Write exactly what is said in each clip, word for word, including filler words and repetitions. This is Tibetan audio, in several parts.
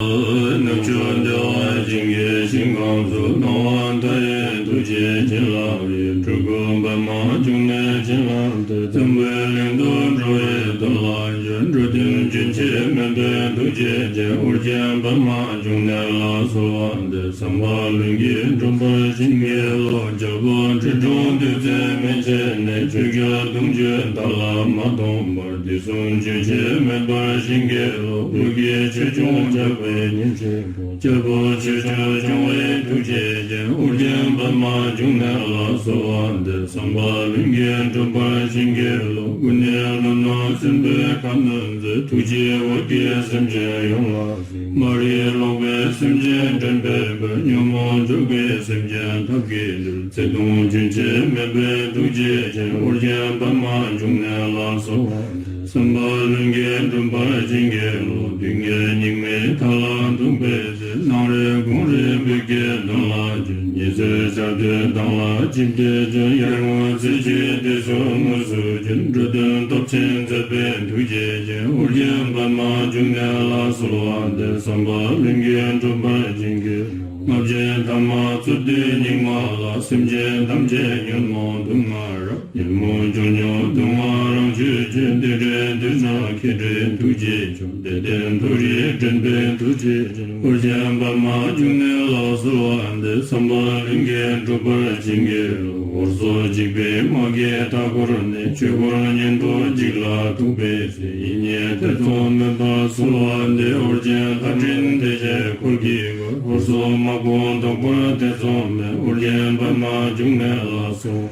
ནུབ་ཕྱོགས་བདེ་བ་ཅན་གྱི་ཞིང་ཁམས་སུ། སྣང་བ་མཐའ་ཡས་ཐུགས་རྗེའི་བྱིན་རླབས་ཀྱིས། སྤྲུལ་སྐུ་པདྨ་འབྱུང་གནས་བྱིན་བརླབས་ཏེ། འཛམ་བུའི་གླིང་དུ་འགྲོ་བའི་དོན་ལ་འགྱུར། འགྲོ་དོན་རྒྱུན་ཆད་མེད་པའི་ཐུགས་རྗེ་ཅན། ཨོ་རྒྱན་པདྨ་འབྱུང་གནས་ལ་གསོལ་བ་འདེབས། བསམ་པ་ལྷུན་གྱིས་འགྲུབ་པར་བྱིན་གྱིས་རློབས། རྒྱལ་པོ་ཁྲི་སྲོང་ལྡེ་བཙན་མན་ཆད་ནས། ཆོས་རྒྱལ་གདུང་བརྒྱུད་བདག་ལ་མ་སྟོངས་བར། དུས་གསུམ་རྒྱུན་ཆད་མེད་པར་བྱིན་གྱིས་རློབས། བོད་ཀྱི་ཆོས་སྐྱོང་ཇག་པའི་གཉེན་གཅིག་པུ། རྒྱལ་པོ་ཆོས་སྐྱོང་སྐྱོང་བའི་ཐུགས་རྗེ་ཅན། ཨོ་རྒྱན་པདྨ་འབྱུང་གནས་ལ་གསོལ་བ་འདེབས། བསམ་པ་ལྷུན་གྱིས་འགྲུབ་པར་བྱིན་གྱིས་རློབས། ཀུན་ནས་ལྷོ་ནུབ་སྲིན་པོའི་ཁ་གནོན་མཛད། ཐུགས་རྗེས་འོད་ཀྱིས་སེམས་ཅན་ཡོངས་ལ་གཟིགས། མ་རིག་ལོག་པའི་སེམས་ཅན་འདྲེན་པའི་དཔལ། ཉོན་མོངས་འཇུག་པའི་སེམས་ཅན་ཐབས་ཀྱིས་འདུལ། བརྩེ་གདུང་རྒྱུན་ཆད་མེད་པའི་ཐུགས་རྗེ་ཅན། ཨོ་རྒྱན་པདྨ་འབྱུང་གནས་ལ་གསོལ་བ་འདེབས། བསམ་པ་ལྷུན་གྱིས་འགྲུབ་པར་བྱིན་གྱིས་རློབས། སྡུག་བསྔལ་སྙིགས་མའི་མཐའ་ལ་འདུག་པའི་ཚེ། ནམ་རེ་དགོང་རེ་བོད་ཀྱི་དོན་ལ་འགྱུར། ཉི་ཚེ་ཆར་དུས་མདངས་ལ་ཅི་བདེ་འཇོན། ཡར་ངོ་ཚེས་བཅུའི་དུས་སུ་དངོས་སུ་འབྱོན། འགྲོ་དོན་སྟོབས་ཆེན་མཛད་པའི་ཐུགས་རྗེ་ཅན། ཨོ་རྒྱན་པདྨ་འབྱུང་གནས་ལ་གསོལ་བ་འདེབས། བསམ་པ་ལྷུན་གྱིས་འགྲུབ་པར་བྱིན་གྱིས་རློབས། ལྔ་བརྒྱའི་ཐ་མ་རྩོད་དུས་སྙིགས་མ་ལ། སེམས་ཅན་ཐམས་ཅད་ཉོན་མོངས་དུག་ལྔ་རབ། ཉོན་མོངས་འཇོམས་མྱུར་དུག་ལྔ་རང་གཅོད་ཅིང་། དེ་འདྲའི་དུས་ན་མཁྱེན་བརྩེ་ཐུགས་རྗེ་ཆུང་། དད་ལྡན་མཐོ་རིས་འདྲེན་པའི་ཐུགས་རྗེ་ཅན། ཨོ་རྒྱན་པདྨ་འབྱུང་གནས་ལ་གསོལ་བ་འདེབས། བསམ་པ་ལྷུན་གྱིས་འགྲུབ་པར་བྱིན་གྱིས་རློབས། ཧོར་སོག་འཇིགས་པའི་དམག་གིས་མཐའ་བསྐོར་ནས། ཆོས་འཁོར་གཉན་པོ་འཇིག་ལ་ཐུག་པའི་ཚེ། ཡིད་གཉིས་ཐེ་ཚོམ་མེད་པར་གསོལ་བ་འདེབས། ཨོ་རྒྱན་ལྷ་འདྲེ་སྡེ་བརྒྱད་འཁོར་གྱིས་བསྐོར། ཧོར་སོག་དམག་དཔུང་བཟློག་པར་ཐེ་ཚོམ་མེད། ཨོ་རྒྱན་པདྨ་འབྱུང་གནས་ལ་གསོལ།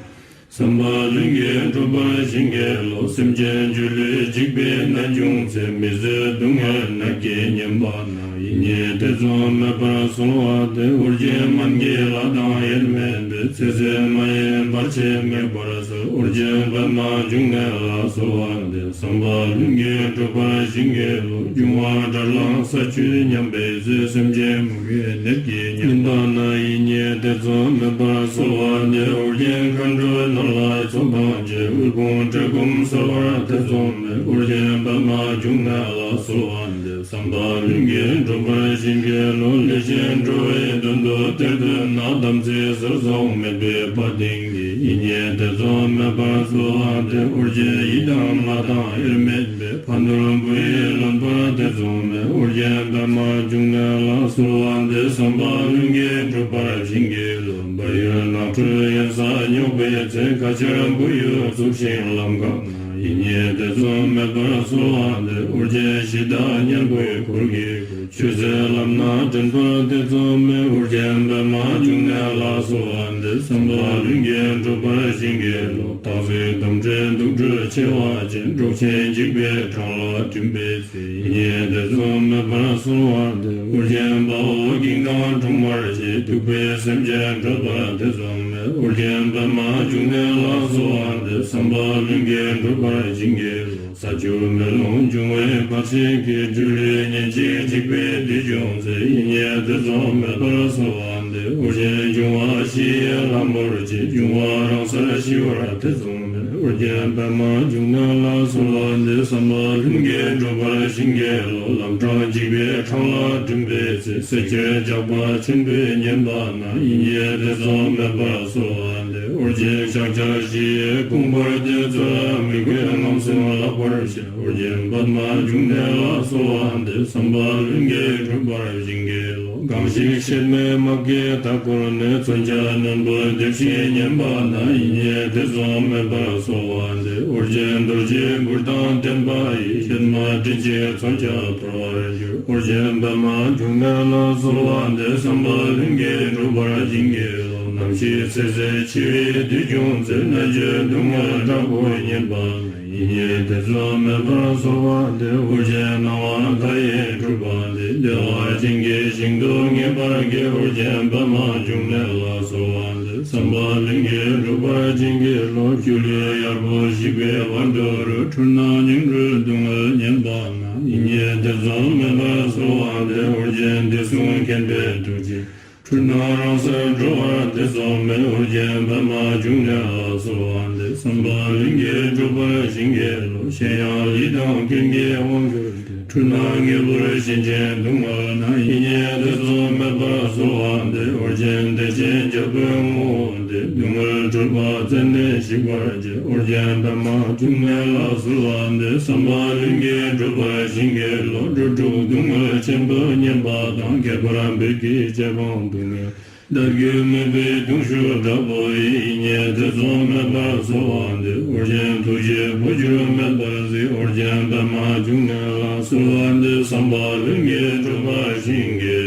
བསམ་པ་ལྷུན་གྱིས་འགྲུབ་པར་བྱིན་གྱིས་རློབས། སེམས་ཅན་སྒྱུ་ལུས་འཇིག་པའི་ནད་བྱུང་ཚེ། མི་བཟོད་སྡུག་བསྔལ་ནད་ཀྱིས་ཉེན་པ་ན། ཡིད་གཉིས་ཐེ་ཚོམ་མེད་པར་གསོལ་བ་འདེབས། ཨོ་རྒྱན་སྨན་གྱི་བླ་དང་དབྱེར་མེད་པའི། ཚེ་ཟད་མ་ཡིན་བར་ཆད་ངེས་པར་སེལ། ཨོ་རྒྱན་པདྨ་འབྱུང་གནས་ལ་གསོལ་བ་འདེབས། བསམ་པ་ལྷུན་གྱིས་འགྲུབ་པར་བྱིན་གྱིས་རློབས། འབྱུང་བ་དགྲར་ལངས་ས་བཅུད་ཉམས་པའི་ཚེ། སེམས་ཅན་མུ་གེའི་ནད་ཀྱིས་ཉེན་པ་ན། ཡིད་གཉིས་ཐེ་ཚོམ་མེད་པར་གསོལ་བ་འདེབས། ཨོ་རྒྱན་མཁའ་འགྲོ་ནོར་ལྷ་ཚོགས་དང་བཅས། དབུལ་ཕོངས་བཀྲེས་སྐོམ་སེལ་བར་ཐེ་ཚོམ་མེད། ཨོ་རྒྱན་པདྨ་འབྱུང་གནས་ལ་གསོལ་བ་འདེབས། བསམ་པ་ལྷུན་གྱིས་འགྲུབ་པར་བྱིན་གྱིས་རློབས། ལས་ཅན་འགྲོ་བའི་དོན་དུ་གཏེར་འདོན་ན། དམ་ཚིག་ཟུར་གསོག་མེད་པའི་དཔའ་གདེང་གིས། ཡིད་གཉིས་ཐེ་ཚོམ་མེད་པར་གསོལ་བ་འདེབས། ཨོ་རྒྱན་ཡི་དམ་ལྷ་དང་དབྱེར་མེད་པའི། ཕ་ནོར་བུ་ཡིས་ལོན་པར་ཐེ་ཚོམ་མེད། ཨོ་རྒྱན་པདྨ་འབྱུང་གནས་ལ་གསོལ་བ་འདེབས། བསམ་པ་ལྷུན་གྱིས་འགྲུབ་པར་བྱིན་གྱིས་རློབས། བལ་ཡུལ་ནགས་ཁྲོད་གཡན་ས་སྙོགས་པའི་ཚེ། ཁ་ཆར་བུ་ཡུག་འཚུབས་ཤིང་ལམ་འགགས་ན། ཡིད་གཉིས་ཐེ་ཚོམ་མེད་པར་གསོལ་བ་འདེབས། ཨོ་རྒྱན་གཞི་བདག་གཉན་པོའི་འཁོར་གྱིས་བསྐོར། ཆོས་སྲིད་ལམ་སྣ་འདྲེན་པར་ཐེ་ཚོམ་མེད། ཨོ་རྒྱན་པདྨ་འབྱུང་གནས་ལ་གསོལ་བ་འདེབས། བསམ་པ་ལྷུན་གྱིས་འགྲུབ་པར་བྱིན་གྱིས་རློབས། སྟག་གཟིག་དོམ་དྲེད་དུག་སྦྲུལ་མཆེ་བ་ཅན། འབྲོག་ཆེན་འཇིགས་པའི་འཕྲང་ལ་འགྲིམ་པའི་ཚེ། ཡིད་གཉིས་ཐེ་ཚོམ་མེད་པར་གསོལ་བ་འདེབས། ཨོ་རྒྱན་དཔའ་བོ་གིང་དང་འཁྲུག་མར་བྱེད། གདུག་པའི་སེམས་ཅན་སྐྲོད་པར་ཐེ་ཚོམ་མེད། ཨོ་རྒྱན་པདྨ་འབྱུང་གནས་ལ་གསོལ་བ་འདེབས། བསམ་པ་ལྷུན་གྱིས་འགྲུབ་པར་བྱིན་གྱིས་རློབས། ས་ཆུ་མེ་རླུང་འབྱུང་བའི་བར་ཆད་ཀྱིས། སྒྱུ་ལུས་ཉེན་ཅིང་འཇིག་པའི་དུས་བྱུང་ཚེ། ཡིད་གཉིས་ཐེ་ཚོམ་མེད་པར་གསོལ་བ་འདེབས། ཨོ་རྒྱན་འབྱུང་བ་བཞི་ཡི་ལྷ་མོར་བཅས། འབྱུང་བ་རང་སར་ཞི་བར་ཐེ་ཚོམ་མེད། ཨོ་རྒྱན་པདྨ་འབྱུང་གནས་ལ་གསོལ་བ་འདེབས། བསམ་པ་ལྷུན་གྱིས་འགྲུབ་པར་བྱིན་གྱིས་རློབས། ལམ་འཕྲང་འཇིགས་པའི་འཕྲང་ལ་འགྲིམ་པའི་ཚེ། བསད་ཁྱེར་ཇག་པ་ཆེན་པོས་ཉེན་པ་ན། ཡིད་གཉིས་ཐེ་ཚོམ་མེད་པར་གསོལ་བ་འདེབས། ཨོ་རྒྱན་ཕྱག་རྒྱ་བཞི་ཡིས་བསྐུམ་པར་བསྟོད། ཚུལ་ལ་མི་གུས་རྔམ་སེམས་བརླག་པར་བྱ། ཨོ་རྒྱན་པདྨ་འབྱུང་གནས་ལ་གསོལ་བ་འདེབས། བསམ་པ་ལྷུན་གྱིས་འགྲུབ་པར་བྱིན་གྱིས་རློབས། གང་ཞིག་གཤེད་མའི་དམག་གིས་མཐའ་བསྐོར་ནས། མཚོན་ཆ་རྣོན་པོས་འདེབས་ཤིང་ཉེན་པ་ན། ཡིད་གཉིས་ཐེ་ཚོམ་མེད་པར་གསོལ་བ་འདེབས། ཨོ་རྒྱན་རྡོ་རྗེ་འབུར་དང་ལྡན་པ་ཡིས། གཤེད་མ་འདྲེན་ཅིང་མཚོན་ཆ་འཐོར་བར་འགྱུར། ཨོ་རྒྱན་པདྨ་འབྱུང་གནས་ལ་གསོལ་བ་འདེབས། བསམ་པ་ལྷུན་གྱིས་འགྲུབ་པར་བྱིན་གྱིས་རློབས། ནམ་ཞིག་ཚེ་ཟད་འཆི་བའི་དུས་བྱུང་ཚེ། མནར་གཅོད་སྡུག་བསྔལ་དྲག་པོས་ཉེན་པ་ན། ཡིད་གཉིས་ཐེ་ཚོམ་མེད་པར་གསོལ་བ་འདེབས། ཨོ་རྒྱན་སྣང་བ་མཐའ་ཡས་སྤྲུལ་པ་འདི། བདེ་བ་ཅན་གྱི་ཞིང་དུ་ངེས་པར་སྐྱེ། ཨོ་རྒྱན་པདྨ་འབྱུང་གནས་ལ་གསོལ་བ་འདེབས། བསམ་པ་ལྷུན་གྱིས་འགྲུབ་པར་བྱིན་གྱིས་རློབས། སྒྱུ་ལུས་གཡར་པོ་ཞིག་པའི་བར་དོ་རུ། འཁྲུལ་སྣང་ཉིང་འཁྲུལ་སྡུག་བསྔལ་ཉེན་པ་ན། ཡིད་གཉིས་ཐེ་ཚོམ་མེད་པར་གསོལ་བ་འདེབས། ཨོ་རྒྱན་དུས་གསུམ་མཁྱེན་པའི་ཐུགས་རྗེ། འཁྲུལ་སྣང་རང་སར་གྲོལ་བར་ཐེ་ཚོམ་མེད། ཨོ་རྒྱན་པདྨ་འབྱུང་གནས་ལ་གསོལ་བ་འདེབས། བསམ་པ་ལྷུན་གྱིས་འགྲུབ་པར་བྱིན་གྱིས་རློབས། གཞན་ཡང་ཡིད་དང་རྐྱེན་གྱིས་དབང་གྱུར་ཏེ། འཁྲུལ་སྣང་ངེས་པར་ཞེན་ཅིང་སྡུག་བསྔལ་ན། ཡིད་གཉིས་ཐེ་ཚོམ་མེད་པར་གསོལ་བ་འདེབས། ཨོ་རྒྱན་བདེ་ཆེན་རྒྱལ་པོའི་ངོ་བོ་འདི། སྡུག་བསྔལ་འཁྲུལ་པ་རྩད་ནས་ཞིག་པར་བྱེད། ཨོ་རྒྱན་པདྨ་འབྱུང་གནས་ལ་གསོལ་བ་འདེབས། བསམ་པ་ལྷུན་གྱིས་འགྲུབ་པར་བྱིན་གྱིས་རློབས། འགྲོ་དྲུག་སྡུག་བསྔལ་ཆེན་པོ་ཉམས་པ་དང་། ཁྱད་པར་བོད་ཀྱི་རྗེ་འབངས་སྡུག་བསྔལ་བདག་རྒྱུད་མུན་པའི་གདུང་ཤུགས་དྲག་པོ་ཡིས། ཡིད་གཉིས་ཐེ་ཚོམ་མེད་པར་གསོལ་བ་འདེབས། ཨོ་རྒྱན་ཐུགས་རྗེས་འཕོ་འགྱུར་མེད་པར་གཟིགས། ཨོ་རྒྱན་པདྨ་འབྱུང་གནས་ལ་གསོལ་བ་འདེབས། བསམ་པ་ལྷུན་གྱིས་འགྲུབ་པར་བྱིན་གྱིས་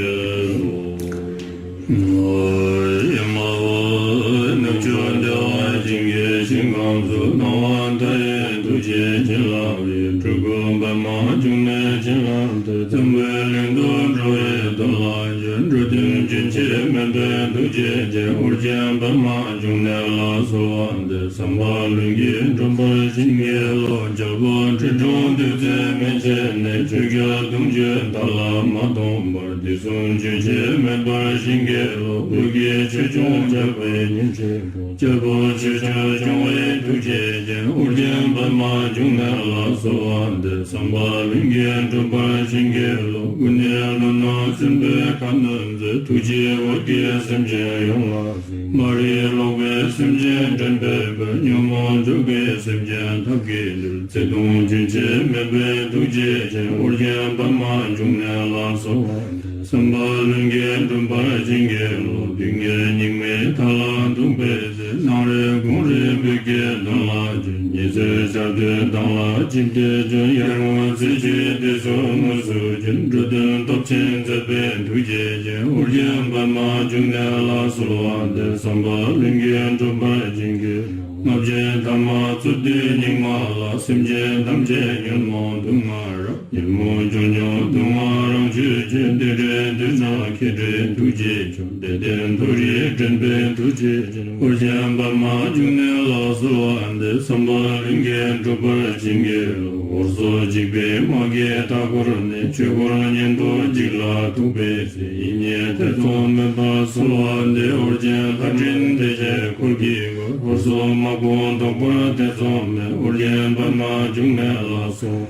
རློབས། ཨེ་མ་ཧོ། ནུབ་ཕྱོགས་བདེ་བ་ཅན་གྱི་ཞིང་ཁམས་སུ། སྣང་བ་མཐའ་ཡས་ཐུགས་རྗེ་བྱིན་བརླབས་པའི། སྤྲུལ་སྐུ་པདྨ་འབྱུང་གནས་བྱིན་བརླབས་ཏེ། འཛམ་བུའི་གླིང་དུ་འགྲོ་བའི་དོན་ལ། འགྲོ་དོན་རྒྱུན་ཆད་མེད་པའི་ཐུགས་རྗེ་ཅན། ཨོ་རྒྱན་པདྨ་འབྱུང་གནས་ལ་གསོལ་བ་འདེབས། བསམ་པ་ལྷུན་གྱིས་འགྲུབ་པར་བྱིན་གྱིས་རློབས། རྒྱལ་པོ་ཁྲི་སྲོང་ལྡེ་བཙན་མན་ཆད་ནས། ཆོས་རྒྱལ་གདུང་བརྒྱུད་མཐའ་ལ་མ་སྟོངས་བར། དུས་གསུམ་རྒྱུན་ཆད་མེད་པར་བྱིན་གྱིས་རློབས། བོད་ཀྱི་ཆོས་སྐྱོང་རྒྱལ་པོའི་ཉིན་བྱེད་པོ། རྒྱལ་པོ་ཆོས་སྐྱོང་སྐྱོང་བའི་ཐུགས་རྗེ་ཅན། ཨོ་རྒྱན་པདྨ་འབྱུང་གནས་ལ་གསོལ་བ་འདེབས། བསམ་པ་ལྷུན་གྱིས་འགྲུབ་པར་བྱིན་གྱིས་རློབས། ཀུན་ནས་ཀླུ་ནག་སྲིན་པོའི་ཁ་གནོན་མཛད། ཐུགས་རྗེས་འོད་ཀྱིས་སེམས་ཅན་ཡོངས་ལ་གཟིགས། མ་རིག་ལོག་པའི་སེམས་ཅན་འདྲེན་པའི་དཔལ། ཉོན་མོངས་འཇུག་པའི་སེམས་ཅན་ཐབས་ཀྱིས་འདུལ། བརྩེ་གདུང་རྒྱུན་ཆད་མེད་པའི་ཐུགས་རྗེ་ཅན། ཨོ་རྒྱན་པདྨ་འབྱུང་གནས་ལ་གསོལ་བ་འདེབས། བསམ་པ་ལྷུན་གྱིས་འགྲུབ་པར་བྱིན་གྱིས་རློབས། སྡུག་བསྔལ་སྙིགས་མའི་མཐའ་ལ་ཐུག་པའི་ཚེ། སྣང་རེ་དགོངས་རེ་བོད་ཀྱི་དོན་ལ་བྱོན། ཉི་ཚེ་ཆར་དུས་མདངས་ལ་ཆིབས་ཏེ་བྱོན། ཡར་ངོ་ཚེས་བཅུའི་དུས་སུ་དངོས་སུ་བྱོན། འགྲོ་དོན་སྟོབས་ཆེན་མཛད་པའི་ཐུགས་རྗེ་ཅན། ཨོ་རྒྱན་པདྨ་འབྱུང་གནས་ལ་གསོལ་བ་འདེབས། བསམ་པ་ལྷུན་གྱིས་འགྲུབ་པར་བྱིན་གྱིས་རློབས། ལྔ་བརྒྱའི་ཐ་མ་རྩོད་དུས་སྙིགས་མ་ལ། སེམས་ཅན་ཐམས་ཅད་ཉོན་མོངས་དུག་ལྔས་རབ། ཉོན་མོངས་ཆོས་ཉིད་སྡུག་བསྔལ་རང་ཆོས་ཅན། དེ་འདྲའི་དུས་ན་མཁྱེན་བརྩེ་ཐུགས་རྗེ་ཆུང་། དད་ལྡན་མཐོ་རིས་འདྲེན་པའི་ཐུགས་རྗེ་ཅན། ཨོ་རྒྱན་པདྨ་འབྱུང་གནས་ལ་གསོལ་བ་འདེབས། བསམ་པ་ལྷུན་གྱིས་འགྲུབ་པར་བྱིན་གྱིས་རློབས། ཧོར་སོག་འཇིགས་པའི་དམག་གིས་མཐའ་བསྐོར་ནས། ཆོས་འཁོར་གཉན་པོ་འཇིག་ལ་ཐུག་པའི་ཚེ། ཡིད་གཉིས་ཐེ་ཚོམ་མེད་པར་གསོལ་བ་འདེབས། ཨོ་རྒྱན་ལྷ་འདྲེ་སྡེ་བརྒྱད་འཁོར་གྱིས་བསྐོར། ཧོར་སོག་དམག་དཔུང་བཟློག་པར་ཐེ་ཚོམ་མེད། ཨོ་རྒྱན་པདྨ་འབྱུང་གནས་ལ་གསོལ།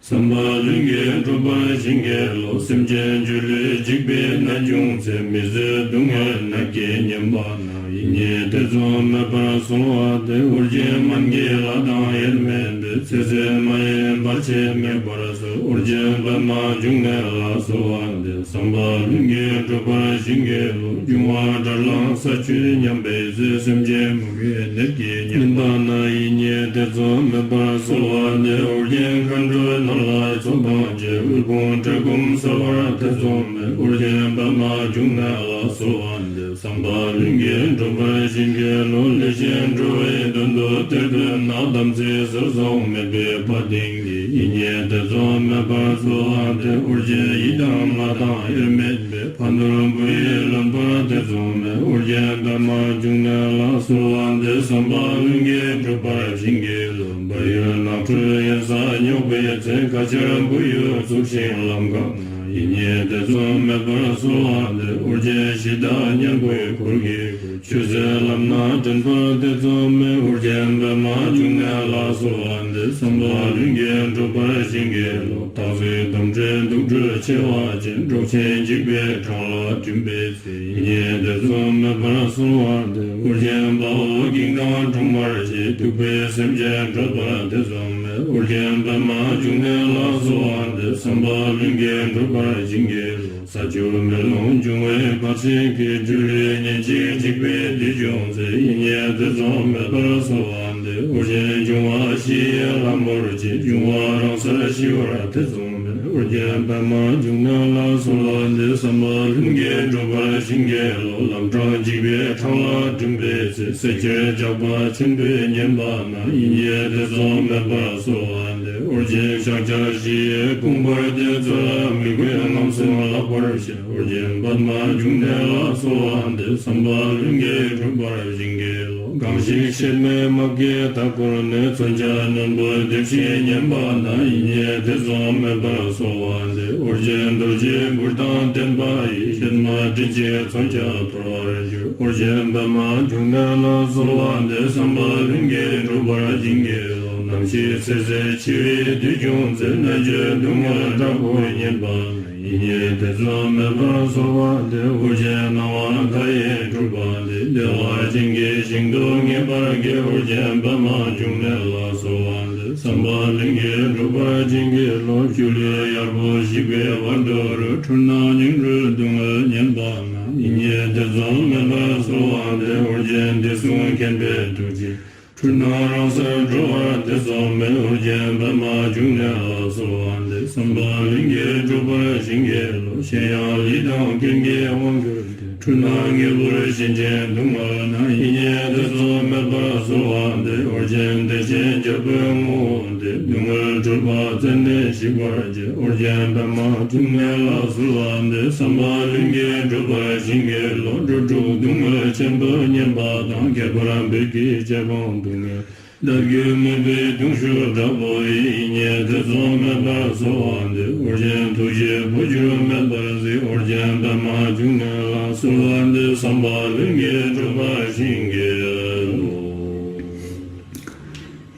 བསམ་པ་ལྷུན་གྱིས་འགྲུབ་པར་བྱིན་གྱིས་རློབས། སེམས་ཅན་སྒྱུ་ལུས་འཇིག་པའི་ནད་བྱུང་ཚེ། མི་བཟོད་སྡུག་བསྔལ་ནད་ཀྱིས་ཉེན་པ་ན། ཡིད་གཉིས་ཐེ་ཚོམ་མེད་པར་གསོལ་བ་འདེབས། ཨོ་རྒྱན་སྨན་གྱི་བླ་དང་དབྱེར་མེད་པའི། ཚེ་ཟད་མ་ཡིན་བར་ཆད་མེད་པར་གསོལ། ཨོ་རྒྱན་པདྨ་འབྱུང་གནས་ལ་གསོལ་བ་འདེབས། བསམ་པ་ལྷུན་གྱིས་འགྲུབ་པར་བྱིན་གྱིས་རློབས། འབྱུང་བ་དགྲར་ལངས་ས་བཅུད་ཉམས་པའི་ཚེ། སེམས་ཅན་མུ་གེའི་ནད་ཀྱིས་ཉེན་པ་ན། ཡིད་གཉིས་ཐེ་ཚོམ་མེད་པར་གསོལ་བ་འདེབས། ཨོ་རྒྱན་མཁའ་འགྲོའི་ནོར་ལྷ་ཚོགས་དང་བཅས། དབུལ་ཕོངས་བཀྲེས་སྐོམ་སེལ་བར་ཐེ་ཚོམ་མེད། ཨོ་རྒྱན་པདྨ་འབྱུང་གནས་ལ་གསོལ་བ་འདེབས། བསམ་པ་ལྷུན་གྱིས་འགྲུབ་པར་བྱིན་གྱིས་རློབས། ལས་ཅན་འགྲོ་བའི་དོན་དུ་གཏེར་འདོན་ན། དམ་ཚིག་ཟེར་སོགས་མེད་པའི་དཔའ་གདེང་གིས། ཡིད་གཉིས་ཐེ་ཚོམ་མེད་པར་གསོལ་བ་འདེབས། ཨོ་རྒྱན་ཡི་དམ་ལྷ་དང་དབྱེར་མེད་པའི། ཕ་ནོར་བུ་ཡིས་ལོན་པར་ཐེ་ཚོམ་མེད། ཨོ་རྒྱན་པདྨ་འབྱུང་གནས་ལ་གསོལ་བ་འདེབས། བསམ་པ་ལྷུན་གྱིས་འགྲུབ་པར་བྱིན་གྱིས་རློབས། བལ་ཡུལ་ནགས་ཁྲོད་གཡན་ས་སྙོགས་པའི་ཚེ། ཁ་ཆར་བུ་ཡུག་འཚུབས་ཤིང་ལམ་འགག་ན། ཡིད་གཉིས་ཐེ་ཚོམ་མེད་པར་གསོལ་བ་འདེབས། ཨོ་རྒྱན་གཞི་བདག་གཉན་པོའི་འཁོར་གྱིས་བསྐོར། ཆོས་ཟེར་ལམ་སྣ་འདྲེན་པར་ཐེ་ཚོམ་མེད། ཨོ་རྒྱན་པདྨ་འབྱུང་གནས་ལ་གསོལ་བ་འདེབས། བསམ་པ་ལྷུན་གྱིས་འགྲུབ་པར་བྱིན་གྱིས་རློབས། སྟག་གཟིག་དོམ་དྲེད་དུག་སྦྲུལ་མཆེ་བ་ཅན། འབྲོག་ཆེན་འཇིགས་པའི་འཕྲང་ལ་འགྲིམ་པའི་ཚེ། ཡིད་གཉིས་ཐེ་ཚོམ་མེད་པར་གསོལ་བ་འདེབས། ཨོ་རྒྱན་དཔའ་བོ་གིང་དང་ཁྲོ་མར་བཅས། གདུག་པའི་སེམས་ཅན་སྐྲོད་པར་ཐེ་ཚོམ་མེད། ཨོ་རྒྱན་པདྨ་འབྱུང་གནས་ལ་གསོལ་བ་འདེབས། བསམ་པ་ལྷུན་གྱིས་འགྲུབ་པར་བྱིན་གྱིས་རློབས། ས་ཆུ་མེ་རླུང་འབྱུང་བའི་བར་ཆད་ཀྱིས། སྒྱུ་ལུས་ཉིན་གཅིག་འཇིག་པའི་དུས་བྱུང་ཚེ། ཡིད་གཉིས་ཐེ་ཚོམ་མེད་པར་གསོལ་བ་འདེབས། ཨོ་རྒྱན་འབྱུང་བ་བཞི་ཡི་ལྷ་མོར་བཅས། འབྱུང་བ་རང་སར་ཞི་བར་ཐེ་ཚོམ་མེད། ཨོ་རྒྱན་པདྨ་འབྱུང་གནས་ལ་གསོལ་བ་འདེབས། བསམ་པ་ལྷུན་གྱིས་འགྲུབ་པར་བྱིན་གྱིས་རློབས། ལམ་འཕྲང་འཇིགས་པའི་འཕྲང་ལ་འགྲིམ་པའི་ཚེ། བསད་ཁྱེར་ཇག་པ་ཆེན་པོས་ཉེན་པ་ན། ཡིད་གཉིས་ཐེ་ཚོམ་མེད་པར་གསོལ་བ་འདེབས། ཨོ་རྒྱན་ཕྱག་རྒྱ་བཞི་ཡི་དཔུང་འབར་ཏེ། རྩོད་ལ་མི་གུས་རྔམ་སེམས་བརླག་པར་བྱེད། ཨོ་རྒྱན་པདྨ་འབྱུང་གནས་ལ་གསོལ་བ་འདེབས། བསམ་པ་ལྷུན་གྱིས་འགྲུབ་པར་བྱིན་གྱིས་རློབས། གང་ཞིག་གཤེད་མའི་དམག་གིས་མཐའ་བསྐོར་ནས། མཚོན་ཆ་རྣོན་པོས་འདེབས་ཤིང་ཉེན་པ་ན། ཡིད་གཉིས་ཐེ་ཚོམ་མེད་པར་གསོལ་བ་འདེབས། ཨོ་རྒྱན་རྡོ་རྗེའི་གུར་དང་ལྡན་པ་ཡིས། གཤེད་མ་མགྲིན་གཅིག་མཚོན་ཆ་དོར་བར་འགྱུར། ཨོ་རྒྱན་པདྨ་འབྱུང་གནས་ལ་གསོལ་བ་འདེབས། བསམ་པ་ལྷུན་གྱིས་འགྲུབ་པར་བྱིན་གྱིས་རློབས། ནམ་ཞིག་ཚེ་ཟད་འཆི་བའི་དུས་བྱུང་ཚེ། གནད་གཅོད་སྡུག་བསྔལ་དྲག་པོ་ཉེན་པ་ན། ཡིད་གཉིས་ཐེ་ཚོམ་མེད་པར་གསོལ་བ་འདེབས། ཨོ་རྒྱན་སྣང་བ་མཐའ་ཡས་སྤྲུལ་པ་འདི། བདེ་བ་ཅན་གྱི་ཞིང་དུ་ངེས་པར་སྐྱེ། ཨོ་རྒྱན་པདྨ་འབྱུང་གནས་ལ་གསོལ་བ་འདེབས། བསམ་པ་ལྷུན་གྱིས་འགྲུབ་པར་བྱིན་གྱིས་རློབས། སྒྱུ་ལུས་ཡར་སྤོས་ཤིང་པའི་བར་དོ་རུ། འཁྲུལ་སྣང་ཉིང་འཁྲུལ་སྡུག་བསྔལ་ཉེན་པ་ན། ཡིད་གཉིས་ཐེ་ཚོམ་མེད་པར་གསོལ་བ་འདེབས། ཨོ་རྒྱན་བདེ་སྲུང་མཁྱེན་པའི་ཐུགས་རྗེས། འཁྲུལ་སྣང་རང་སར་གྲོལ་བར་ཐེ་ཚོམ་མེད། ཨོ་རྒྱན་པདྨ་འབྱུང་གནས་ལ་གསོལ་བ་འདེབས། བསམ་པ་ལྷུན་གྱིས་འགྲུབ་པར་བྱིན་གྱིས་རློབས། གཞན་ཡང་ཡིད་དང་རྐྱེན་གྱིས་དབང་གྱུར་ཏེ། འཁྲུལ་སྣང་ངེས་པར་ཞེན་ཅིང་སྡུག་བསྔལ་ན། ཡིད་གཉིས་ཐེ་ཚོམ་མེད་པར་གསོལ་བ་འདེབས། ཨོ་རྒྱན་བདེ་ཆེན་རྒྱལ་པོའི་ངོ་བོ་སྟེ། སྡུག་བསྔལ་འཁྲུལ་པ་རྩད་ནས་ཞིག་པར་བྱེད། ཨོ་རྒྱན་པདྨ་འབྱུང་གནས་ལ་གསོལ་བ་འདེབས། བསམ་པ་ལྷུན་གྱིས་འགྲུབ་པར་བྱིན་གྱིས་རློབས། འགྲོ་དྲུག་སྡུག་བསྔལ་ཆེན་པོ་ཉེན་པ་དང་། ཁྱད་པར་འབོད་ཀྱི་རྗེས་འབྲང་སྡུག་བསྔལ། བརྡ་བརྒྱུད་མུན་པའི་གདུང་ཤུགས་དྲག་པོ་ཡིས། ཡིད་གཉིས་ཐེ་ཚོམ་མེད་པར་གསོལ་བ་འདེབས། ཨོ་རྒྱན་ཐུགས་རྗེས་འཕོ་འགྱུར་མེད་པར་གཟིགས། ཨོ་རྒྱན་པདྨ་འབྱུང་གནས་ལ་གསོལ་བ་འདེབས། བསམ་པ་ལྷུན་གྱིས་འགྲུབ་པར་བྱིན་གྱིས་རློབས།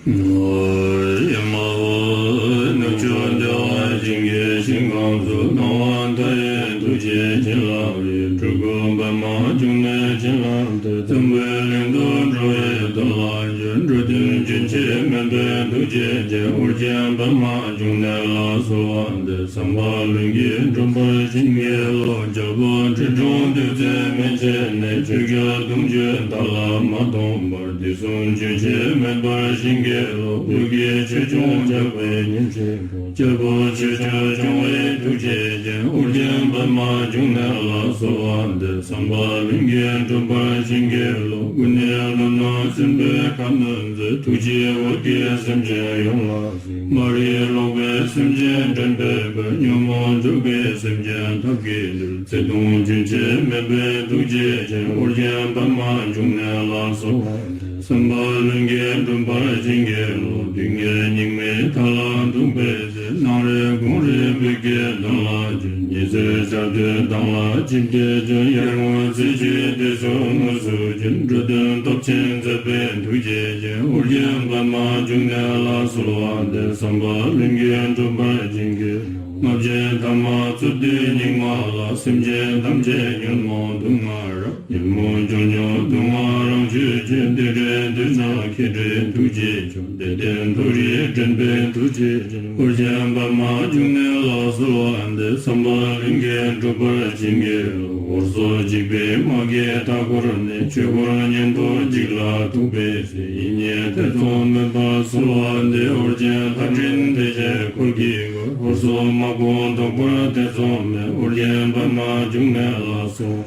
ཨེ་མ་ཧོ། ནུབ་ཕྱོགས་བདེ་བ་ཅན་གྱི་ཞིང་ཁམས་སུ། སྣང་བ་མཐའ་ཡས་ཐུགས་རྗེའི་བྱིན་རླབས་རེ། སྤྲུལ་སྐུ་པདྨ་འབྱུང་གནས་བྱིན་རླབས་ཏེ། འཛམ་བུའི་གླིང་དུ་འགྲོ་བའི་དོན་ལ་བྱོན། འགྲོ་དོན་རྒྱུན་ཆད་མེད་པའི་ཐུགས་རྗེ་ཅན། ཨོ་རྒྱན་པདྨ་འབྱུང་གནས་ལ་གསོལ་བ་འདེབས། བསམ་པ་ལྷུན་གྱིས་འགྲུབ་པར་བྱིན་གྱིས་རློབས། རྒྱལ་པོ་ཁྲི་སྲོང་ལྡེ་བཙན་མན་ཆད་ནས། ཆོས་རྒྱལ་གདུང་བརྒྱུད་མཐའ་ལ་མ་སྟོངས་བར། དུས་གསུམ་རྒྱུན་ཆད་མེད་པར་བྱིན་གྱིས་རློབས། བོད་ཀྱི་ཆོས་སྐྱོང་ཇག་པའི་ཉིན་བྱེད་པོ། རྒྱལ་པོ་ཆོས་སྐྱོང་སྐྱོང་བའི་ཐུགས་རྗེ་ཅན། ཨོ་རྒྱན་པདྨ་འབྱུང་གནས་ལ་གསོལ་བ་འདེབས། བསམ་པ་ལྷུན་གྱིས་འགྲུབ་པར་བྱིན་གྱིས་རློབས། ཀུན་ནས་ཀླུ་ནག་སྲིན་པོའི་ཁ་གནོན་མཛད། ཐུགས་རྗེས་འོད་ཀྱིས་སེམས་ཅན་ཡོངས་ལ། མ་རིག་ལོག་པའི་སེམས་ཅན་འདྲེན་པའི་དཔལ། ཉོན་མོངས་འཇུག་པའི་སེམས་ཅན་ཐབས་ཀྱིས་འདུལ། བརྩེ་གདུང་རྒྱུན་ཆད་མེད་པའི་ཐུགས་རྗེ་ཅན། ཨོ་རྒྱན་པདྨ་འབྱུང་གནས་ལ་གསོལ་བ་འདེབས། བསམ་པ་ལྷུན་གྱིས་འགྲུབ་པར་བྱིན་གྱིས་རློབས། སྡུག་བསྔལ་སྙིགས་མའི་མཐའ་ལ་ཐུག་པའི་ཚེ། སྣང་རེ་དགོངས་རེ་བོད་ཀྱི་དོན་ལ་བྱོན། ཉི་ཚེ་ཆར་དུས་མདངས་ལ་ཆིབས་ཏེ་བྱོན། ཡར་ངོ་ཚེས་བཅུའི་དུས་སུ་དངོས་སུ་བྱོན། འགྲོ་དོན་སྟོབས་ཆེན་མཛད་པའི་ཐུགས་རྗེ་ཅན། ཨོ་རྒྱན་པདྨ་འབྱུང་གནས་ལ་གསོལ་བ་འདེབས། བསམ་པ་ལྷུན་གྱིས་འགྲུབ་པར་བྱིན་གྱིས་རློབས། ལྔ་བརྒྱའི་ཐ་མ་རྩོད་དུས་སྙིགས་མ་ལ། སེམས་ཅན་ཐམས་ཅད་ཉོན་མོངས་དུག་ལྔ་རབ། ཉོན་མོངས་འཇོམས་མྱུར་དུག་ལྔ་རང་ཆས་ཀྱི། དེ་འདྲའི་དུས་ན་མཁྱེན་དྲིན་ཐུགས་རྗེ་ཆུང་། དད་ལྡན་མཐོ་རིས་འདྲེན་པའི་ཐུགས་རྗེ་ཅན། ཨོ་རྒྱན་པདྨ་འབྱུང་གནས་ལ་གསོལ་བ་འདེབས། བསམ་པ་ལྷུན་གྱིས་འགྲུབ་པར་བྱིན་གྱིས་རློབས། འོ་མཚོ་འཇིགས་པའི་དམག་གིས་མཐའ་བསྐོར་ནས། ཆོས་འཁོར་གཉན་པོ་འཇིག་ལ་ཐུག་པའི་ཚེ། ཡིད་གཉིས་ཐེ་ཚོམ་མེད་པར་གསོལ་བ་འདེབས། ཨོ་རྒྱན་ལྷ་འདྲེ་སྡེ་བརྒྱད་འཁོར་གྱིས་བསྐོར། འོ་མཚོ་དམག་དཔུང་བཟློག་པར་ཐེ་ཚོམ་མེད། ཨོ་རྒྱན་པདྨ་འབྱུང་གནས་ལ་གསོལ།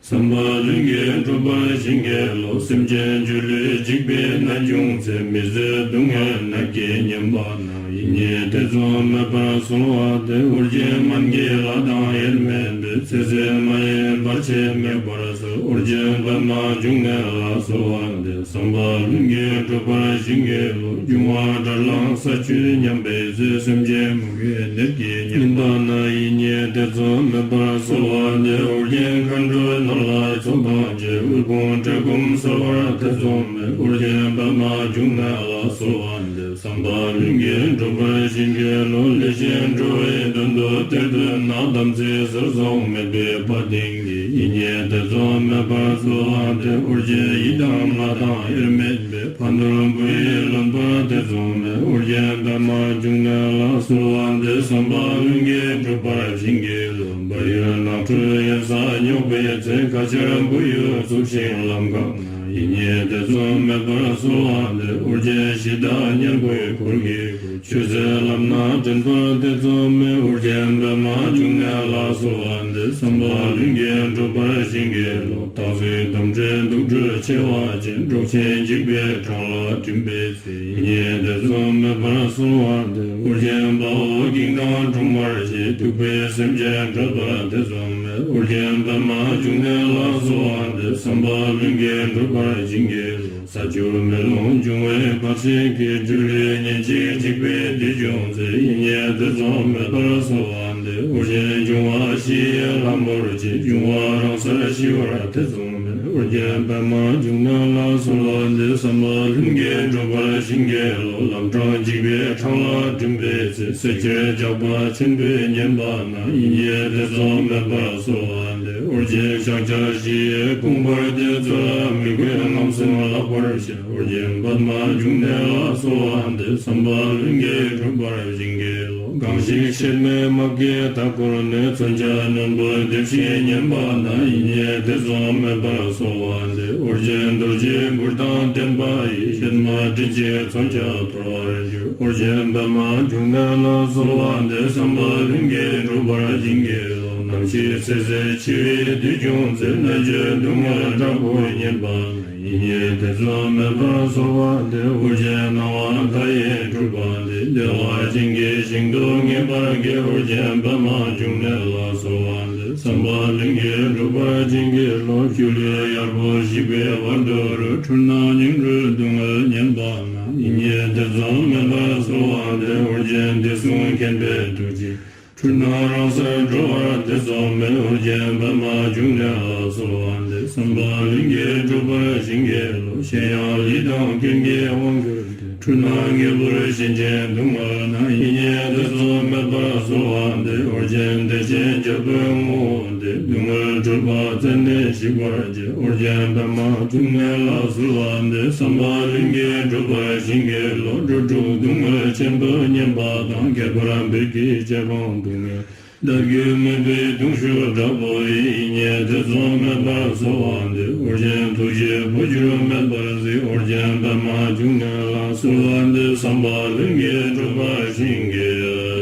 བསམ་པ་ལྷུན་གྱིས་འགྲུབ་པར་བྱིན་གྱིས་རློབས། སེམས་ཅན་སྒྱུ་ལུས་འཇིག་པའི་ནད་བྱུང་ཚེ། མི་བཟོད་སྡུག་བསྔལ་ནད་ཀྱིས་ཉེན་པ་ན། ཡིད་གཉིས་ཐེ་ཚོམ་མེད་པར་གསོལ་བ་འདེབས། ཨོ་རྒྱན་སྨན་གྱི་བླ་དང་དབྱེར་མེད་པའི། ཚེ་ཟད་མ་ཡིན་བར་ཆད་མེད་པར་གསོལ། ཨོ་རྒྱན་པདྨ་འབྱུང་གནས་ལ་གསོལ་བ་འདེབས། བསམ་པ་ལྷུན་གྱིས་འགྲུབ་པར་བྱིན་གྱིས་རློབས། འབྱུང་བ་དགྲར་ལངས་ས་བཅུད་ཉམས་པའི་ཚེ། སེམས་ཅན་མུ་གེའི་ནད་ཀྱིས་ཉེན་པ་ན། ཡིད་གཉིས་ཐེ་ཚོམ་མེད་པར་གསོལ་བ་འདེབས། ཨོ་རྒྱན་མཁའ་འགྲོའི་ནོར་ལྷ་ཚོགས་དང་བཅས། དབུལ་ཕོངས་བཀྲེས་སྐོམ་སེལ་བར་ཐེ་ཚོམ་མེད། ཨོ་རྒྱན་པདྨ་འབྱུང་གནས་ལ་གསོལ་བ་འདེབས། བསམ་པ་ལྷུན་གྱིས་འགྲུབ་པར་བྱིན་གྱིས་རློབས། ལས་ཅན་འགྲོ་བའི་དོན་དུ་གཏེར་སྟོན་ན། དམ་ཚིག་ཟེར་སོགས་མེད་པའི་དཔའ་གདེང་གིས། ཡིད་གཉིས་ཐེ་ཚོམ་མེད་པར་གསོལ་བ་འདེབས། ཨོ་རྒྱན་ཡི་དམ་ལྷ་དང་དབྱེར་མེད་པའི། ཕ་ནོར་བུ་ཡིས་ལོན་པར་ཐེ་ཚོམ་མེད། ཨོ་རྒྱན་པདྨ་འབྱུང་གནས་ལ་གསོལ་བ་འདེབས། བསམ་པ་ལྷུན་གྱིས་འགྲུབ་པར་བྱིན་གྱིས་རློབས། བལ་ཡུལ་ནགས་ཁྲོད་གཡན་ས་སྙོགས་པའི་ཚེ། ཁ་ཆར་བུ་ཡུག་འཚུབས་ཤིང་ལམ་འགག་ན། ཡིད་གཉིས་ཐེ་ཚོམ་མེད་པར་གསོལ་བ་འདེབས། ཨོ་རྒྱན་གཞི་བདག་གཉན་པོའི་འཁོར་གྱིས་བསྐོར། ཆོས་མཛད་ལམ་སྣ་འདྲེན་པར་ཐེ་ཚོམ་མེད། ཨོ་རྒྱན་པདྨ་འབྱུང་གནས་ལ་གསོལ་བ་འདེབས། བསམ་པ་ལྷུན་གྱིས་འགྲུབ་པར་བྱིན་གྱིས་རློབས། སྟག་གཟིག་དོམ་དྲེད་དུག་སྦྲུལ་མཆེ་བ་ཅན། འབྲོག་ཆེན་འཇིགས་པའི་འཕྲང་ལ་འགྲིམ་པའི་ཚེ། ཡིད་གཉིས་ཐེ་ཚོམ་མེད་པར་གསོལ་བ་འདེབས། ཨོ་རྒྱན་དཔའ་བོ་གིང་དང་འཁྲུག་མར་བྱེད། གདུག་པའི་སེམས་ཅན་བསྒྲལ་བར་ཐེ་ཚོམ་མེད། ཨོ་རྒྱན་པདྨ་འབྱུང་གནས་ལ་གསོལ་བ་འདེབས། བསམ་པ་ལྷུན་གྱིས་འགྲུབ་པར་བྱིན་གྱིས་རློབས། ས་ཆུ་མེ་རླུང་འབྱུང་བའི་བར་ཆད་ཀྱིས། སྒྱུ་ལུས་ཉེན་ཅིང་འཇིག་པའི་དུས་བྱུང་ཚེ། ཡིད་གཉིས་ཐེ་ཚོམ་མེད་པར་གསོལ་བ་འདེབས། ཨོ་རྒྱན་འབྱུང་བ་ ཞི་ཡི་ལྷ་མོར་བཅས། འབྱུང་བ་རང་སར་ཞི་བར་ཐེ་ཚོམ་མེད། ཨོ་རྒྱན་པདྨ་འབྱུང་གནས་ལ་གསོལ་བ་འདེབས། བསམ་པ་ལྷུན་གྱིས་འགྲུབ་པར་བྱིན་གྱིས་རློབས། ལམ་འཕྲང་འཇིགས་པའི་འཕྲང་ལ་འགྲིམ་པའི་ཚེ། བསྲེགས་བཅད་ཇག་པ་ཆེན་པོས་ཉེན་པ་ན། ཡིད་གཉིས་ཐེ་ཚོམ་མེད་པར་གསོལ་བ་འདེབས། ཨོ་རྒྱན་ཕྱག་རྒྱ་བཞི་ཡི་དགོངས་པར་ལྡན། ཚུར་ལ་མི་འགོས་རྔམ་སེམས་ལྷག་པར་བྱ། ཨོ་རྒྱན་པདྨ་འབྱུང་གནས་ལ་གསོལ་བ་འདེབས། བསམ་པ་ལྷུན་གྱིས་འགྲུབ་པར་བྱིན་གྱིས་རློབས། གང་ཞིག་གཤེད་མའི་དམག་གིས་མཐའ་བསྐོར་ནས། མཚོན་ཆ་རྣོན་པོས་འདེབས་ཤིང་ཉེན་པ་ན། ཡིད་གཉིས་ཐེ་ཚོམ་མེད་པར་གསོལ་བ་འདེབས། ཨོ་རྒྱན་རྡོ་རྗེའི་གུར་དང་ལྡན་པ་ཡིས། གཤེད་མ་མགྲིན་གཅིག་མཚོན་ཆ་འཐོར་བར་འགྱུར། ཨོ་རྒྱན་པདྨ་འབྱུང་གནས་ལ་གསོལ་བ་འདེབས། བསམ་པ་ལྷུན་གྱིས་འགྲུབ་པར་བྱིན་གྱིས་རློབས། ནམ་ཞིག་ཚེ་ཟད་འཆི་བའི་དུས་བྱུང་ཚེ། གནད་གཅོད་སྡུག་བསྔལ་དྲག་པོས་ཉེན་པ་ན། ཡིད་གཉིས་ཐེ་ཚོམ་མེད་པར་གསོལ་བ་འདེབས། ཨོ་རྒྱན་སྣང་བ་མཐའ་ཡས་འཕྲུལ་པ་འདི། བདེ་བ་ཅན་གྱི་ཞིང་དུ་ངེས་པར་སྐྱེ། ཨོ་རྒྱན་པདྨ་འབྱུང་གནས་ལ་གསོལ་བ་འདེབས། བསམ་པ་ལྷུན་གྱིས་འགྲུབ་པར་བྱིན་གྱིས་རློབས། སྒྱུ་ལུས་གཡར་པོ་ཞིག་པའི་བར་དོ་རུ། འཁྲུལ་སྣང་ཉིང་འཁྲུལ་སྡུག་བསྔལ་ཉེན་པ་ན། ཡིད་གཉིས་ཐེ་ཚོམ་མེད་པར་གསོལ་བ་འདེབས། ཨོ་རྒྱན་དུས་གསུམ་མཁྱེན་པའི་ཐུགས་རྗེས། འཁྲུལ་སྣང་རང་སར་གྲོལ་བར་ཐེ་ཚོམ་མེད། ཨོ་རྒྱན་པདྨ་འབྱུང་གནས་ལ་གསོལ་བ་འདེབས། བསམ་པ་ལྷུན་གྱིས་འགྲུབ་པར་བྱིན་གྱིས་རློབས། གཞན་ཡང་ལུས་དང་རྐྱེན་གྱིས་དབང་གྱུར་ཏེ། འཁྲུལ་སྣང་ངེས་པར་ཞེན་ཅིང་སྡུག་བསྔལ་ན། ཡིད་གཉིས་ཐེ་ཚོམ་མེད་པར་གསོལ་བ་འདེབས། ཨོ་རྒྱན་བདེ་ཆེན་རྒྱལ་པོའི་ངོ་བོ་འདི། སྡུག་བསྔལ་འཁྲུལ་པ་རྩད་ནས་ཞིག་པར་བྱེད། ཨོ་རྒྱན་པདྨ་འབྱུང་གནས་ལ་གསོལ་བ་འདེབས། བསམ་པ་ལྷུན་གྱིས་འགྲུབ་པར་བྱིན་གྱིས་རློབས། འགྲོ་དྲུག་སྡུག་བསྔལ་ཆེན་པོས་ཉེན་པ་དང་། ཁྱད་པར་བོད་ཀྱི་རྗེ་འབངས་སྡུག་བསྔལ། བདག་རྒྱུད་མུན་པའི་གདུང་ཤུགས་དྲག་པོ་ཡིས། ཡིད་གཉིས་ཐེ་ཚོམ་མེད་པར་གསོལ་བ་འདེབས། ཨོ་རྒྱན་ཐུགས་རྗེས་འཕོ་འགྱུར་མེད་པར་གཟིགས། ཨོ་རྒྱན་པདྨ་འབྱུང་གནས་ལ་གསོལ་བ་འདེབས། བསམ་པ་ལྷུན་གྱིས་འགྲུབ་པར་བྱིན།